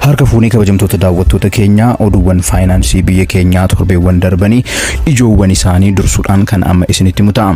Harka fuunee kabajamtoota daawwattoota keenyaa, oduuwwan faayinaansii biyya keenyaa torbeewwan darbanii ijoowwan isaanii dursuudhaan kan amma isinitti himu ta'a.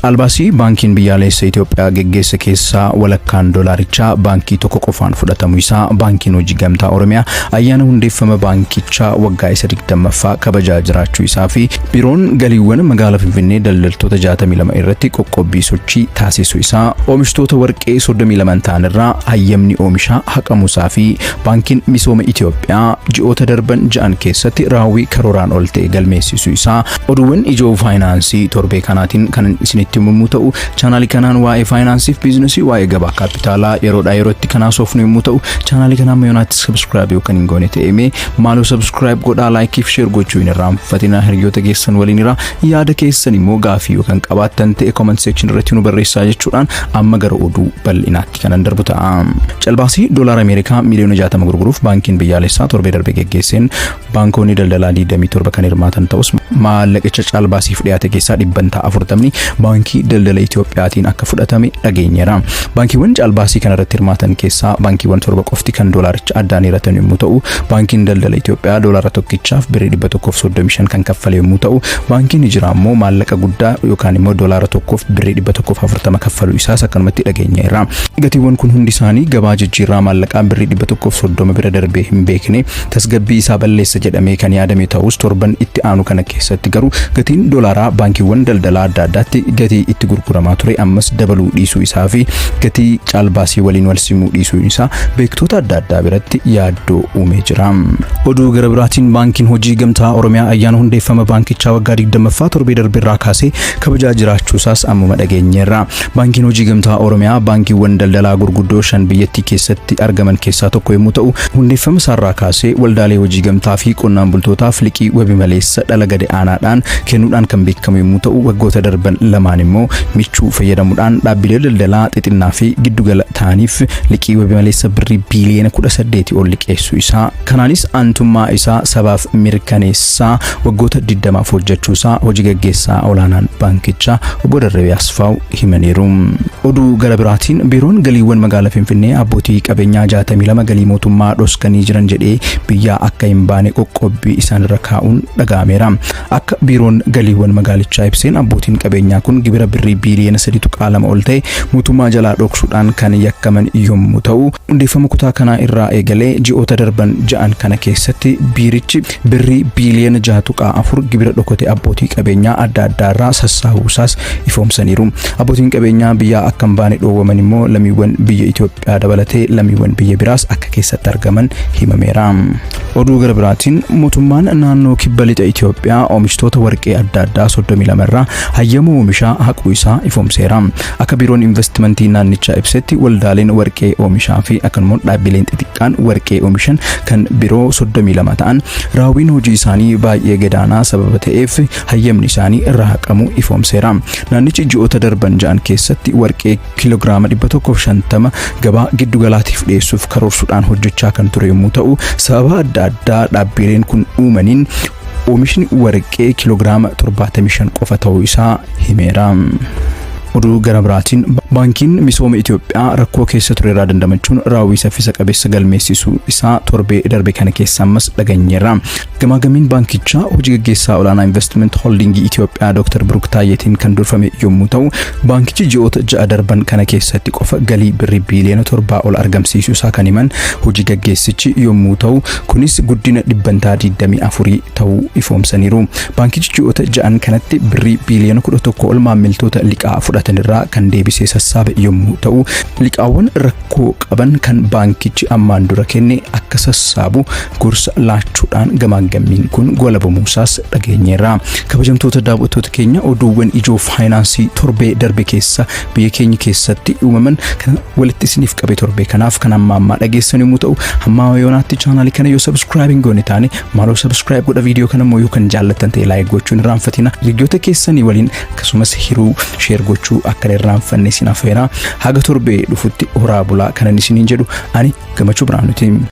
Caalbaasii baankiin biyyaalessa Itoophiyaa geggeessa keessaa walakkaan doolaarichaa baankii tokko qofaan fudhatamu isaa, baankiin hojii gamtaa Oromiyaa ayyaana hundeeffama baankichaa waggaa isa 20ffaa kabajaa jiraachuu isaa fi biiroon galiiwwan magaalaa Finfinnee daldaltoota 62 irratti qoqqobbii sochii taasisuu isaa, oomishtoota warqee 32 ta'an irraa hayyamni oomishaa haqamuu isaa fi baankiin misooma Itoophiyaa ji'oota darban 6 keessatti raawwii karooraan ol ta'e galmeessisuu isaa oduuwwan ijoo faayinaansii torbee kanaatiin kan isinitti himamu ta'u. Chaanaalii kanaan waa'ee faayinaansii fi biizinasii, waa'ee gabaa kaapitaalaa yeroodhaa yerootti kan haasofnu yommuu ta'u, chaanaalii kanaan mayonaatti subscribe yookaan hin goone ta'e maaloo subscribe godhaa, like fi share gochuu hin irraanfatina hiriyoota keessan waliin irraa. Yaada keessan immoo gaafii yookaan qabaattan ta'e comment section irratti nu barreessaa jechuudhaan amma gara oduu bal'inaatti kanan darbu ta'a. Calbaasii doolaara Ameerikaa miiliyoona 60 gurguruuf baankiin biyyaalessaa torbee darbe geggeesseen baankonni daldalaa 27 kan hirmaatan ta'us, maallaqicha caalbaasiif dhiyaate keessaa 40% baankii daldala Itoophiyaatiin akka fudhatame dhageenyeera. Baankiiwwan caalbaasii kanarratti hirmaatan keessaa baankiiwwan 7 qofti kan doolaaricha addaan hiratan yommuu ta'u, baankiin daldala Itoophiyaa doolaara tokkichaaf birrii 135 kan kaffale yommuu ta'u, baankiin Hijiraa immoo maallaqa guddaa yookaan immoo doolaara tokkoof birrii 140 kaffaluu isaas akkanumatti dhageenyeerra. Gatiiwwan kun hundi isaanii gabaa jijjiirraa maallaqaa birrii 130 bira darbee hin beekne tasgabbii isaa balleessa jedhamee kan yaadame ta'us, torban itti aanu kana keessatti garuu gatiin doolaaraa baankiiwwan daldalaa adda addaatti gatii itti gurguramaa ture ammas dabaluu dhiisuu isaa fi gatii caalbaasii waliin wal simuu dhiisuu isaa beektoota adda addaa biratti yaaddoo uumee jira. Oduu gara biraatiin, baankiin hojii gamtaa Oromiyaa ayyaana hundeeffama baankichaa waggaa 20ffaa torbee darbe irraa kaasee kabajaa jiraachuu isaas ammuma dhageenyeerra. Baankiin hojii gamtaa Oromiyaa baankiiwwan daldalaa gurguddoo shan biyyattii keessatti argaman keessaa tokko yommuu ta'u, hundeeffama isaarraa kaasee waldaalee hojii gamtaa fi qonnaan bultootaaf liqii wabii maleessa dhala gadi aanaadhaan kennuudhaan kan beekamu yommuu ta'u, waggoota darban lamaan immoo michuu fayyadamuudhaan dhaabbilee daldalaa xixinnaa fi giddugala ta'aniif liqii wabii maleessa birrii biiliyoona 18 ol liqeessuu isaa, kanaanis aantummaa isaa sabaaf mirkaneessaa waggoota 20f hojjechuu isaa hojii gaggeessaa olaanaan baankichaa obbo Darrabee Asfaaw himaniiru. Oduu gara biraatiin, biiroon galiiwwan magaalaa Finfinnee abbootii qabeenyaa 62 galii mootummaa dhoskanii jiran jedhee biyyaa akka hin baane qoqqobbii isaanirra kaa'uun dhaga'ameera. Akka biiroon galiiwwan magaalichaa ibseen, abbootiin qabeenyaa kun gibira birrii biiliyoona 3.2 ol ta'e mootummaa jalaa dhoksuudhaan kan yakkaman yommuu ta'u, hundeeffama kutaa kanaa irraa eegalee ji'oota darban 6 kana keessatti biirichi birrii biiliyoona 6.4 gibira dhokote abbootii qabeenyaa adda addaa irraa sassaabuusaas ifoomsaniiru. Abbootiin qabeenyaa biyyaa akka hin baane dhoowwaman immoo lammiiwwan biyya Itoophiyaa dabalatee lammiiwwan biyya biraas akka keessatti argaman himameera. Oduu gara biraatiin, mootummaan naannoo kibba lixa Itoophiyaa oomishtoota warqee adda addaa 32 irraa hayyama oomishaa haquu isaa ifoomseera. Akka biiroon investimentii naannichaa ibsetti, waldaaleen warqee oomishaa fi akkanuma dhaabbileen xixiqqaan warqee oomishan kan biroo 32 ta'an raawwiin hojii isaanii baay'ee gadaanaa sababa ta'eef hayyamni isaanii irraa haqamuu ifoomseera. Naannichi ji'oota darban 6 keessatti warqee kiiloogiraama 150 gabaa giddugalaatiif dhiyeessuuf karoorsuudhaan hojjechaa kan ture yommuu ta'u, sababa adda addaa dhaabbileen kun uumaniin oomishni warqee kiiloogiraama 75 qofa ta'uu isaa himeera. Oduu gara biraatiin, baankiin misooma Itoophiyaa rakkoo keessa ture irraa dandamachuun raawwii saffisa qabeessa galmeessisuu isaa torbee darbe kana keessa ammas dhageenyeerra. Gamaagamiin baankichaa hojii gaggeessaa olaanaa Investment Holdingii Itoophiyaa Dr. Biruk Taayyeetiin kan durfame yommuu ta'u, baankichi ji'oota 6 darban kana keessatti qofa galii birrii biiliyoona 7 ol argamsiisuu isaa kan himan hojii gaggeessichi yommuu ta'u, kunis guddina 24% ta'uu ifoomsaniiru. Baankichi ji'oota 6 kanatti birrii biiliyoona 11 ol maamiltoota liqaa fudhatan irraa kan deebisee sassaabe yommuu ta'u, liqaawwan rakkoo qaban kan baankichi ammaan dura kenne akka sassaabu gorsa laachuudhaan gamaagammiin kun golabamuusaas dhageenyeerra. Kabajamtoota daawwattoota keenya, oduuwwan ijoo faayinaansii torbee darbe keessa biyya keenya keessatti uumaman kan walitti isiniif qabe torbee kanaaf kan amma ammaa dhageessan yommuu ta'u, hamma yoonaatti chaanaalii kana yoo subscribe hin goone taane maaloo subscribe godha. Viidiyoo kana immoo yoo kan jaallattan ta'e like gochuun irraanfatina. Hiriyoota keessanii waliin akkasumas hiruu, share gochuu akka hin irraanfanne isin affeera. Haga torbee dhufutti horaa bulaa kanan isiniin jedhu ani Gammachuu Biraanuuti.